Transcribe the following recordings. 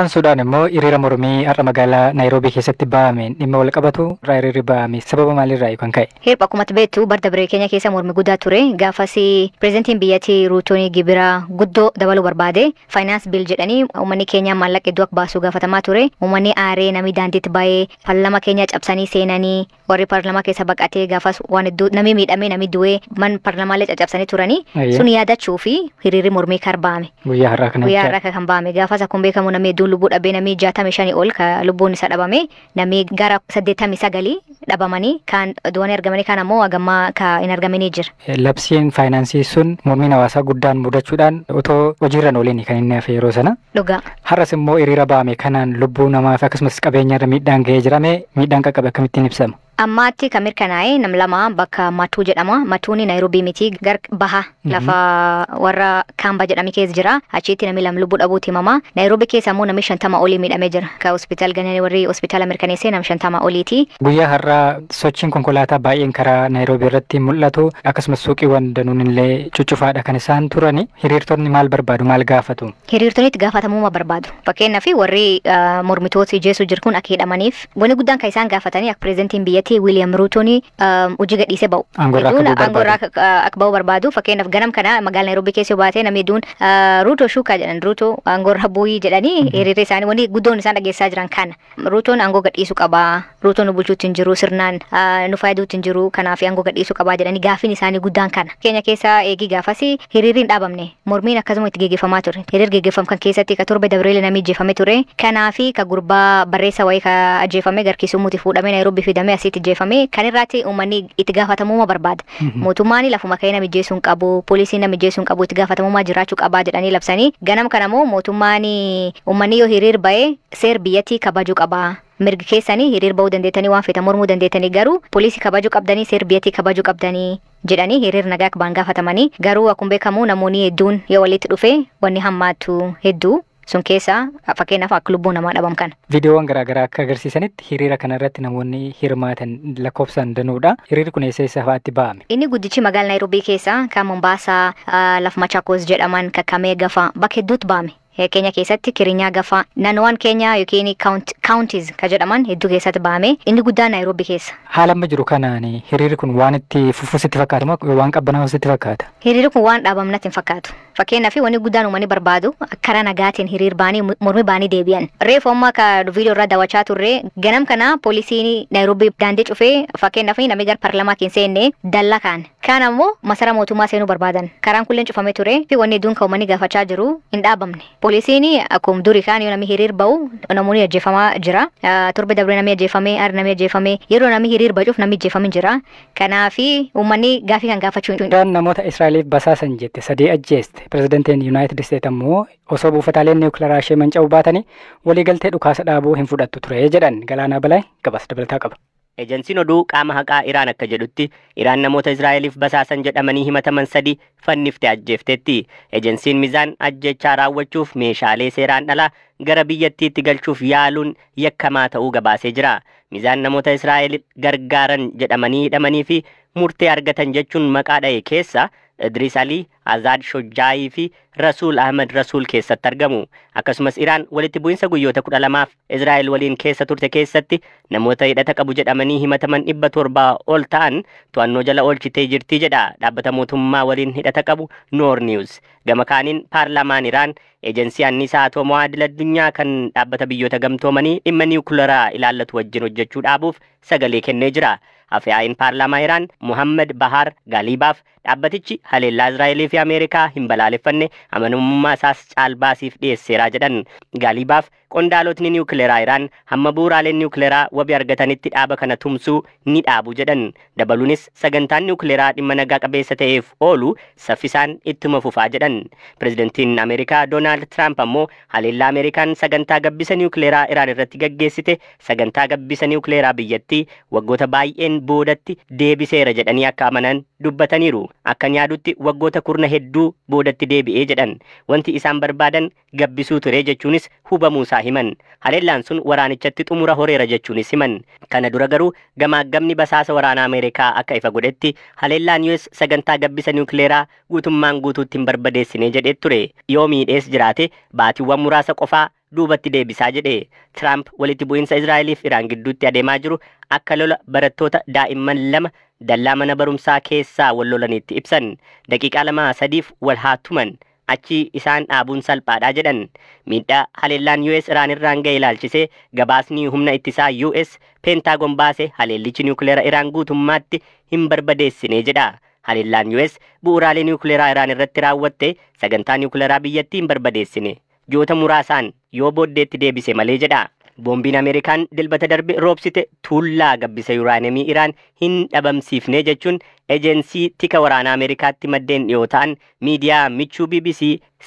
Sudaan immoo hiriira mormii har'a magaalaa Naayiroobii keessatti ba'ameen dhimma wal qabatu irraa hiriirri ba'ame sababa maalirraa kan ka'e? Hirpha, akkuma beektu bara darbe keenya keessa mormi guddaa ture. Gaafas pireezidantiin biyyattii Ruutoon gibira guddoo dabaluu barbaade. Finance bill jedhanii uummanni keenya maallaqa hedduu akka baasu gaafatamaa ture. Uummanni aaree namni daandiitti ba'ee paarlaamaa keenya cabsanii seenanii, warri paarlaamaa keessa baqatee, gaafas waan hedduu namni miidhamee, namni du'ee, man paarlaamaallee caccabsanii turanii. Sun yaadachuu fi hiriirri mormii kar ba'ame. Guyyaa har'aa kana. Guyyaa har'aa kan ba'ame. Gaafas akkuma beekamu namni hedduun lubbuu dhabee, namni 65 ol ka lubbuun isaa dhabame, namni gara 89 dhabamanii, kan du'anii argamanii, kan ammoo hagammaa ka hin argaminii jira. Labsiin faayinaansii sun mormiin hawaasaa guddaan mudachuudhaan otoo hojiirra ooliin kan inni hafe yeroo sana. Dhugaa. Har'as immoo hiriira ba'ame kanaan lubbuu namaa fi akkasumas qabeenya irra miidhaan ga'ee jirame, miidhaan qaqqabe akkamittiin ibsama? Ammaatti kan mirkanaa'e nam lama bakka Matuu jedhama. Matuun Naayiroobii miti, gar baha lafa warra Kaamba jedhame keessa jira. Achitti namni lama lubbuu dhabuuti himama. Naayiroobii keessa immoo namni 50 olii miidhamee jira. Ka hospitaal gananii warri hospitaala mirkaneessee nam 50 oliiti. Guyyaa har'aa sochiin konkolaataa baay'een karaa Naayiroobii irratti mul'atu, akkasumas suuqiiwwan danuun illee cuccufaadha kan isaan turani. Hiriirtonni maal barbaadu, maal gaafatu? Hiriirtonni itti gaafatamummaa barbaadu. Fakkeenyaaf warri mormitoota ijjeessu jiru kun akka hidhamaniif wanni guddaan kan isaan gaafatanii akka pireezidantiin biyyattii Wiiliyaam Ruutoon hojii gadhiisee ba'u. Aangoorraa akka ba'u barbaadu. Fakkeenyaaf ganam kana magaalaa Naayiroobii keessa yoo baate namni hedduun "Ruutoo shuka" jedhan, "Ruutoo aangoorraa bu'ii" jedhanii hiriirri isaanii wanni guddoon isaan dhageessaa jiran kana. Ruutoon aangoo gadhiisuu qabaa. Ruutoon nu bulchuutti hin jiru, sirnaan nu fayyaduutti hin jiru, kanaaf aangoo gadhiisuu qabaa jedhanii gaaffiin isaanii guddaan kana. Keenya keessa eegii gaafas hiriirri hin dhaabamne, mormiin akkasuma itti geggeeffamaa ture. Hiriir geggeeffamu kan keessatti ka torba dabreele namni ajjeefame ture. Kanaafi ka gurbaa barreessa wayii ka ajjeefame garkiisumuuti fuudhamee Naayiroobii fidamee asitti ajjeefame, kan irratti uummanni itti gaafatamummaa barbaada. Mootummaan lafuma ka'ee nama ajjeesuu hin qabu, poolisiin nama ajjeesuu hin qabu, itti gaafatamummaa jiraachuu qabaa jedhanii labsanii. Ganam kana immoo mootummaan uummanni yoo hiriir ba'ee seer biyyattii kabajuu qabaa. Mirgi keessanii hiriir ba'uu dandeettanii, waan feetan mormuu dandeettanii, garuu poolisii kabajuu qabdanii, seer biyyattii kabajuu qabdanii jedhanii hiriir nagaa akka ba'an gaafatamanii. Garuu akkuma beekamu namoonni hedduun yoo walitti dhufe wanni hammaatu hedduu, sun keessa fakkeenyaaf akka lubbuu namaa dhabam kana. Viidiyoowwan garaagaraa akka agarsiisanitti hiriira kana irratti namoonni hirmaatan lakkoofsaan danuudha. Hiriirri kun eessa eessa fa'aatti ba'ame? Inni guddichi magaalaa Naayiroobii keessa, kan Mombaasaa, lafa Machaakos jedhaman, Kakamee gafa bakka hedduutti ba'ame. Keenya keessatti Kirinyaa gafa naannoowwan keenya yookiin counties ka jedhaman hedduu keessatti ba'ame, inni guddaan Naayiroobii keessa. Haala amma jiru kanaan hiriirri kun waan itti fufu sitti fakkaata moo waan qabbanaa'u sitti fakkaata? Hiriirri kun waan dhaabamu natti hin fakkaatu. Fakkeenyaaf wanni guddaan uummanni barbaadu karaa nagaatiin hiriir ba'anii mormi ba'anii deebi'an. Reefu amma ka viidiyoo irraa daawwachaa turre, ganam kana poolisiin Naayiroobii daandii cufee, fakkeenyaaf namni gara paarlaamaa keessa seenne dallaa kaan. Kaan ammoo masara mootummaa seenuu barbaadan. Karaan kulleen cufamee ture fi wanni hedduun kan uummanni gaafachaa jiru hin dhaabamne. Poolisiin akkuma durii kaan yoo namni hiriir ba'u namoonni ajjeefamaa jira. Torbe dabree namni ajjeefame, har'a namni ajjeefame, yeroo namni hiriir bacuuf namni ajjeefamee jira. Kanaafi uummanni gaafii kan gaafachuu hin Iraan namoota Israa'eliif basaasan jette sadii ajjeeste. Pirezidantiin Yuunaayitid Isteet ammoo osoo buufataaleen niwukilaraa ishee manca'uu baatanii waliigaltee dhukaasa dhaabuu hin fudhattu ture jedhan. Galaanaa Balaay gabaasa dabalataa qaba. Ejensiin oduu qaama haqaa Iraan akka jedhutti Iraan namoota Israa'eliif basaasan jedhamanii himataman sadi fanniftee ajjeefteetti. Ejensiin Mizaan ajjechaa raawwachuuf meeshaalee seeraan alaa gara biyyattiitti galchuuf yaaluun yakkamaa ta'uu gabaasee jira. Mizaan namoota Israa'el gargaaran jedhamanii hidhamanii fi murtee argatan jechuun maqaa dha'e keessa Idris Ali, Azaad Shojjaayii fi Rasuul Ahmed Rasuul keessatti argamu. Akkasumas Iraan walitti bu'insa guyyoota 12f Israa'el waliin keessa turte keessatti namoota hidhata qabu jedhamanii himataman 700 ol ta'an to'annoo jala oolchitee jirti jedha dhaabbata mootummaa waliin hidhata qabu Noor News. Gama kaaniin paarlaamaan Iraan ejensii anniisaa atoomaa idil addunyaa kan dhaabbata biyyoota gamtoomanii dhimma niwukilaraa ilaallatu wajjin hojjechuu dhaabuuf sagalee kennee jira. Afyaa'iin paarlaamaa Iraan Muhammad Bahar Galibaaf dhaabbatichi haleellaa Israa'elii fi Ameerikaa hin balaaleffanne, amanamummaa isaas caalbaasiif dhiyeesseera jedhan. Galibaaf qondaalotni niwukileeraa Iraan hamma bu'uuraaleen niwukileeraa wabii argatanitti dhaaba kana tumsuu ni dhaabu jedhan. Dabaluunis sagantaan niwukileeraa dhimma nagaa qabeessa ta'eef oolu saffisaan ittuma fufaa jedhan. Pirezidantiin Ameerikaa Doonaald Tiraamp ammoo haleellaa Ameerikaan sagantaa gabbisa niwukileeraa Iraan irratti gaggeessite sagantaa gabbisa niwukileeraa biyyattii waggoota baay'een boodatti deebiseera jedhanii akka amanan dubbataniiru. Akka yaadutti waggoota kurna hedduu boodatti deebi'ee jedhan. Wanti isaan barbaadan gabbisuu ture jechuunis hubamuusaa himan. Haleellaan sun waraanichatti xumura horeera jechuunis himan. Kana dura garuu gamaaggamni basaasa waraanaa Ameerikaa akka ifa godhetti haleellaan US sagantaa gabbisa niwukileeraa guutummaan guutuutti hin barbadeessine jedhee ture. Yoo miidhees jiraate baatiiwwan muraasa qofaa duubatti deebisaa jedhe. Tiraamp walitti bu'iinsa Israa'eliif Iraan gidduutti adeemaa jiru akka lola barattoota daa'imman lama dallaa mana barumsaa keessaa wal lolanitti ibsan. Daqiiqaa 2-3f wal haa tuman, achi isaan dhaabuun salphaadha jedhan. Miidhaa haleellaan US Iraan irraan ga'e ilaalchisee gabaasni humna ittisaa US Peentaagon baase haleellichi niwukileera Iraan guutummaatti hin barbadeessine jedha. Haleellaan US bu'uuraalee niwukileeraa Iraan irratti raawwatte sagantaa niwukileeraa biyyattii hin barbadeessine, ji'oota muraasaan yoo booddeetti deebise malee jedha. Boombiin Ameerikaan Dilbata darbe roobsite tuullaa gabbisa yuraaniyeemii Iraan hin dhabamsiifne jechuun ejensii tika waraanaa Ameerikaatti maddeen dhiyoo ta'an miidiyaa michuu BBC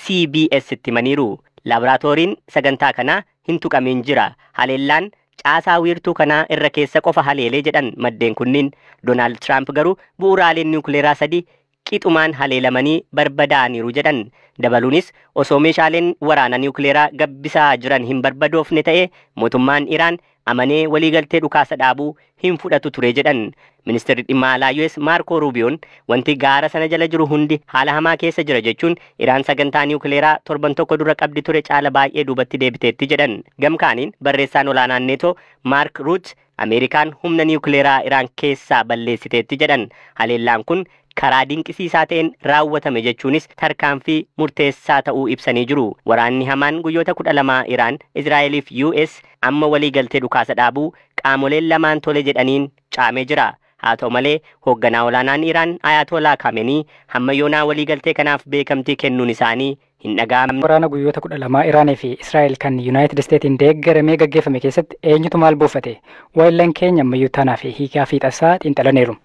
CBS itti himaniiru. Laaboraatooriin sagantaa kanaa hin tuqamiin jira. Haleellaan caasaa wiirtuu kanaa irra keessa qofa haleelee jedhan maddeen kunniin. Doonaald Tiraamp garuu bu'uuraaleen niwukileeraa 3 qixumaan haleelamanii barbadaa'aniiru jedhan. Dabaluunis osoo meeshaaleen waraana niwukileeraa gabbisaa jiran hin barbadoofne ta'e mootummaan Iraan amanee waliigaltee dhukaasa dhaabuu hin fudhatu ture jedhan. Ministeerri dhimma alaa US Maarkoo Ruubiyoon wanti gaara sana jala jiru hundi haala hamaa keessa jira jechuun Iraan sagantaa niwukileeraa torban tokko dura qabdi ture caala baay'ee duubatti deebiteetti jedhan. Gamkaaniin barreessaan olaanaan Neetoo Maark Ruut Ameerikaan humna niwukileeraa Iraan keessaa balleessiteetti jedhan. Haleellaan kun karaa dinqisiisaa ta'een raawwatame jechuunis tarkaanfii murteessaa ta'uu ibsanii jiru. Waraanni hamaan guyyoota 12 Iraan, Israa'eliif US amma waliigaltee dhukaasa dhaabuu qaamoleen lamaan tole jedhaniin caamee jira. Haa ta'u malee hoogganaa olaanaan Iraan Ayatollah Khamenei hamma yoonaa waliigaltee kanaaf beekamtii kennuun isaanii hin dhaga'amne. Waraana guyyoota 12 Iraanii fi Israa'el kan Yuunaayitid Isteetiin deeggaramee gaggeeffame keessatti eenyutu maal buufate? Waayillan keenya ammayyuu tanaa fi hiikaa fiixasaa xiinxalaniiru.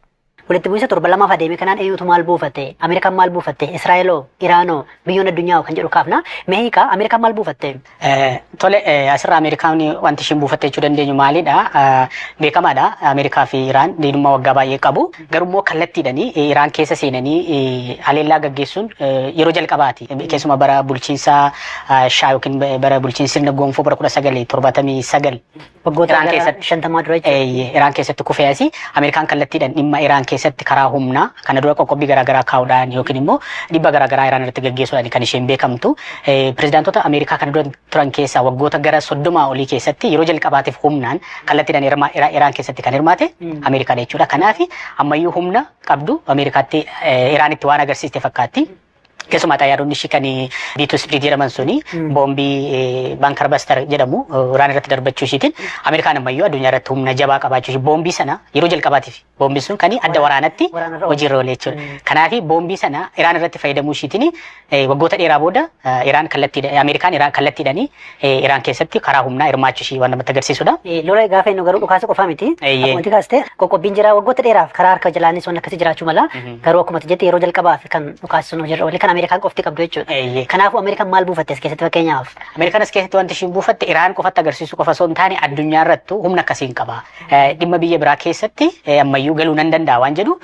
Walitti bu'iinsa torba lamaaf adeeme kanaan eenyutu maal buufate? Ameerikaan maal buufatte? Israa'eloo, Iraanoo, biyyoonni addunyaa kan jedhu kaafna. Mee hiikaa, Ameerikaan maal buufatte? Tole, asirraa Ameerikaan wanti ishiin buufatte jechuu dandeenyu maalidha? Beekamaadha. Ameerikaa fi Iraan diinummaa waggaa baay'ee qabu. Garuu kallattiidhanii Iraan keessa seenanii haleellaa gaggeessuun yeroo jalqabaati. Keessumaa bara bulchiinsa Shaa yookiin bara bulchiinsa sirna gonfoo bara 1979 Waggoota Iraan gara keessatti 50 dura jechuudha. Iraan keessatti kufee asii Ameerikaan kallattiidhaan dhimma Iraan keessatti karaa humnaa kana dura qoqqobbii garaagaraa kaa'uudhaan yookiin immoo dhibba garaagaraa Iraan irratti gaggeessuudhaan kan isheen beekamtu. Pirezidaantota Ameerikaa kana dura turan keessaa waggoota gara 30 olii keessatti yeroo jalqabaatiif humnaan kallattiidhaan Iraan keessatti kan hirmaate Ameerikaadha jechuudha. Kanaaf ammayyuu humna qabdu Ameerikaatti Iraanitti waan agarsiiste fakkaatti. Keessumaa xayyaaronni ishii kan B-2 Spirit jedhaman suni boombii bunker buster jedhamu Iraan irratti darbachuu ishiitiin Ameerikaan ammayyuu addunyaa irratti humna jabaa qabaachuu ishii, boombii sana yeroo jalqabaatiif boombiin sun kan adda waraanatti Waraanarra hojiirra oole jechuudha. Kanaaf boombii sana Iraan irratti fayyadamuu ishiitiin waggoota dheeraa booda Iraan kallattii Ameerikaan Iraan kallattiidhaan Iraan keessatti karaa humnaa hirmaachuu ishii waan namatti agarsiisudha. Lola gaafa inni garuu dhukaasa qofaa miti. Eeyyee. Akkuma kaaste qoqqobbiin jira, waggoota dheeraaf karaa harka jalaanis waan akkasii jiraachuu mala. Garuu akkuma jette yeroo jalqabaaf kan dhukaasi sun hojiirra oole kan Ameerikaan qofti qabdu jechuudha. Kanaafuu Ameerikaan maal buufatte as keessatti fakkeenyaaf? Ameerikaan as keessatti wanti ishiin buufatte Iraan qofatti agarsiisuu qofa osoo hin taane addunyaa irrattuu humna akkasiin qaba. Dhimma biyya biraa keessatti ammayyuu galuu nan danda'a waan jedhu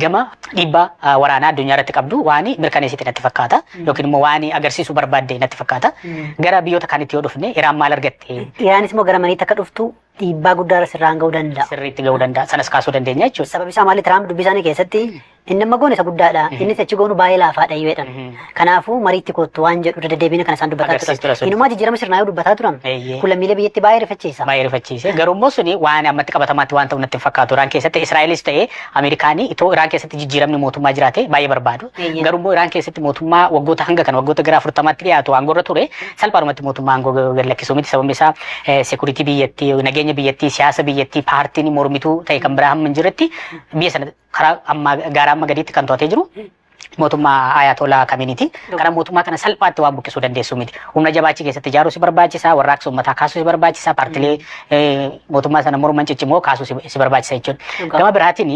gama dhiibbaa waraanaa addunyaa irratti qabdu waan mirkaneessite natti fakkaata. Yookiin immoo waan agarsiisuu barbaadde natti fakkaata. Gara biyyoota kaanitti yoo dhufne Iraan maal argatte? Iraanis immoo gara maniitti akka dhuftu dhiibbaa guddaa irra sirraan ga'uu danda'a. Sirriitti ga'uu danda'a. Sanas kaasuu dandeenya jechuudha. Sababi isaa maali? Tiraamp dubbii isaanii keessatti inni amma goone isa guddaadha. Innis achi goonu baay'ee laafaadha yoo jedhan. Kanaafuu mariitti kottu waan jedhu irra deddeebiin kan isaan dubbataa Agarsiistuu turan. sun. Inumaa jijjiirama sirnaa yoo dubbataa turan. Kun lammiilee biyyatti baay'ee rifachiisa. Baay'ee rifachiise. Garuu immoo suni waan ammatti qabatamaatti waan ta'u natti hin fakkaatu. Iraan keessatti Israa'elis ta'ee Ameerikaanii itoo Iraan keessatti jijjiiramni mootummaa jiraate baay'ee barbaadu. Garuu immoo Iraan keessatti mootummaa waggoota hanga kana waggoota gara 40tti dhiyaatu aangoo irra ture salphaadhumatti mootummaa aangoo gad lakkisuu miti. Sababni isaa security biyyattii, nageenya biyyattii, siyaasa biyyattii, paartiin mormituu ta'e kan biraa hamma hin jirretti biyya sana karaa ammaa gaara amma gadiitti kan to'atee jiru mootummaa Ayatollah Khameneiti. Kana mootummaa kana salphaatti waan buqqisuu dandeessu miti. Humna jabaa achi keessatti ijaaruu si barbaachisa, warraaqsa uummataa kaasuu si barbaachisa, paartilee mootummaa sana morman ciccimoo kaasuu si barbaachisa jechuudha. Gama biraatiin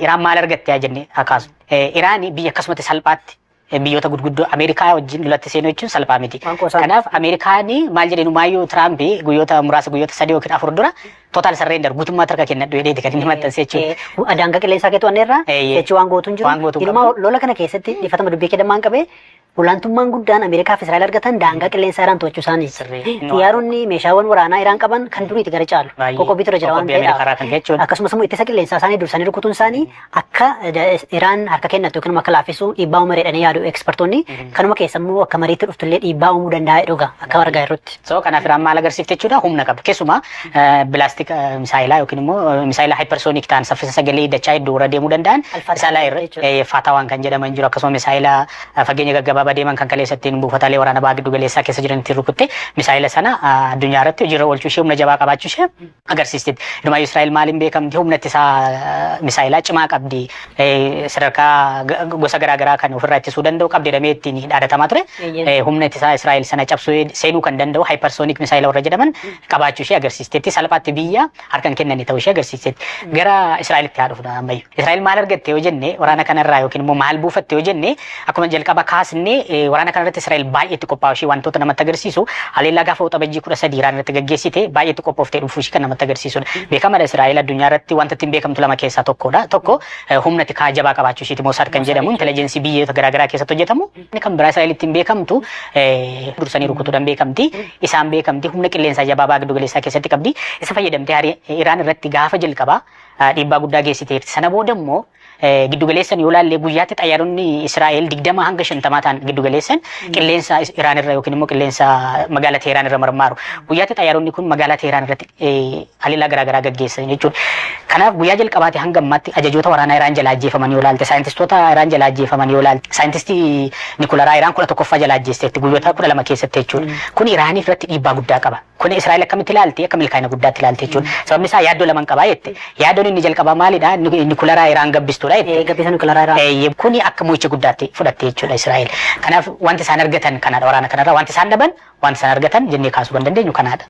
Iraan maal argatte haa jennee haa kaasu. Iraan biyya akkasumatti salphaatti biyyoota gurguddoo Ameerikaa wajjin lolatti seenuu jechuun salphaa miti. Waan qoosaa miti. Kanaaf Ameerikaan maal jedheen, maayyuu Tiraamp guyyoota muraasa, guyyoota 3 yookiin 4 dura Total surrender guutummaa harka kennadhu jedheeti kan inni maxxanse jechuudha. Daangaa qilleensaa kee to'anneerra jechuu waan gootu hin jiru. Inumaa lola kana keessatti dhifatama dubbii kee dammaan qabee olaantummaan guddaan Ameerikaa fi Israa'el argatan daangaa qilleensaa Iraan to'achuu isaanii. Xiyyaaronni meeshaawwan waraanaa Iraan qaban kan duriiti gara caalu. Qoqqobbiitu irra jira waan ta'eedhaaf. Akkasumas immoo ittisa qilleensaa isaanii dursanii rukutuun isaanii akka Iraan harka kennattu yookiin akka laaffisu dhiibbaa uuma jedhanii yaadu ekspertoonni. Kanuma keessa immoo akka mariitti dhuftullee dhiibbaa uumuu danda'a dhuga akka argaa jirrutti. So kanaaf Iraan maal agarsiifte jechuudha humna qabdi. Keessumaa bilaastik misaayilaa yookiin immoo misaayilaa hypersonic ta'an saffisa sagalee dachaa hedduu irra deemuu danda'an misaayilaa Faatawaan kan jedhaman jiru akkasuma misaayilaa fageenya gaggabaabaa deeman kan kaleessattiin buufataalee waraana baha giddu galeessaa keessa jiran ittiin rukutte misaayila sana addunyaa irratti hojiirra oolchuu ishee humna jabaa qabaachuu ishee agarsiisteetti. Inumaayyuu Israa'el maaliin beekamti humna ittisaa misaayilaa cimaa qabdi sadarkaa gosa garaagaraa kan ofirraa ittisuu danda'u qabdi jedhamee ittiin dhaadatamaa ture. Humna ittisaa Israa'el sana cabsuu seenuu kan danda'u hypersonic misaayila warra jedhaman qabaachuu ishee agarsiisteetti. Salphaatti biyya harkan kennanii ta'uu ishee agarsiisteetti. Gara Israa'elitti haa dhufna ammayyu. Israa'el maal argatte yoo jenne waraana kanarraa yookiin immoo maal buufatte yoo jenne akkuma jalqaba kaasne waraana kanarratti Israa'el baay'eetti qophaa'u ishee wantoota namatti agarsiisu haleellaa gaafa Waxabajjii 13 Iraan irratti gaggeessite baay'eetti qophooftee dhufuu ishee kan namatti agarsiisudha. Beekamaadha Israa'el addunyaa irratti wanta ittiin beekamtu lama keessaa tokkodha. Tokko humna tikaa jabaa qabaachuu isheeti Mossad kan jedhamu intelligensii biyyoota garaagaraa keessatti hojjetamu. Inni kan biraa Israa'el ittiin beekamtu dursanii rukutuudhaan beekamti. Isaan beekamti humna qilleensaa jabaa baha giddu galeessaa keessatti qabdi. Isa fayyadamtee Iraan irratti gaafa jalqabaa dhiibbaa guddaa geessiteerti. Sana booda immoo giddu galeessan yoo laallee guyyaatti xayyaaronni Israa'el 20 hanga 50 ta'an giddu galeessan qilleensa Iraan irra yookiin immoo qilleensa magaalaa Teheraan irra marmaaru. Guyyaatti xayyaaronni kun magaalaa Teheraan irratti haleellaa garaagaraa gaggeessan jechuudha. Kanaaf guyyaa jalqabaati hanga ammaatti ajajoota waraanaa Iraan jalaa ajjeefaman yoo laalte, saayintistoota Iraan jalaa ajjeefaman yoo laalte, saayintistii Nikularaa Iraan 11ffaa jalaa ajjeesteetti guyyoota 12 keessatti jechuudha. Kun Iraaniif irratti dhiibbaa guddaa qaba. Kun Israa'el akkamitti ilaalti? Akka milkaa'ina guddaatti ilaalti jechuudha. Sababni isaa yaaddoo lama qabaa jette. Yaaddoon inni jalqabaa maalidha? Nikularaa Iraan gabbistuudha jette. Gabbisa Nikularaa Iraan. Kuni akka mo'icha guddaatti fudhatte jechuudha Israa'el. Kanaaf wanti isaan argatan kanadha waraana kanarraa wanti isaan dhaban wanti isaan argatan jennee kaasuu kan dandeenyu kanaadha.